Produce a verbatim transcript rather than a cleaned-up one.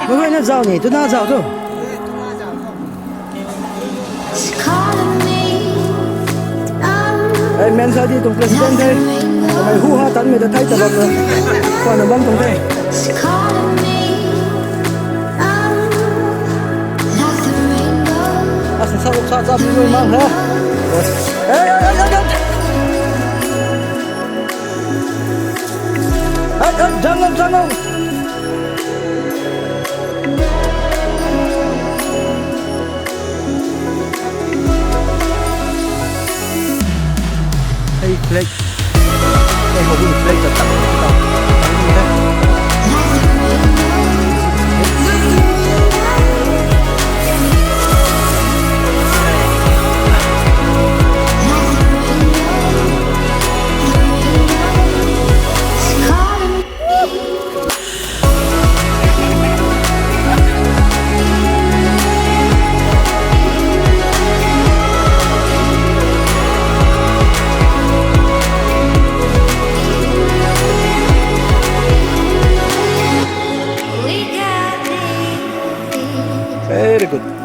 Mei guayna zau ni, tuna zau tu. Ei, Mensa di tuang president the. Kamei hu ha tanmei ta thei ta bam na. Kwana bam tuang the. Asa sa ruk sa chap ni mang ha. Ei, ei, ei, ei, ei. Ei, ei, jang o, jang o. Ei, flag. Ei, hou flag ta tak, tak. Very good.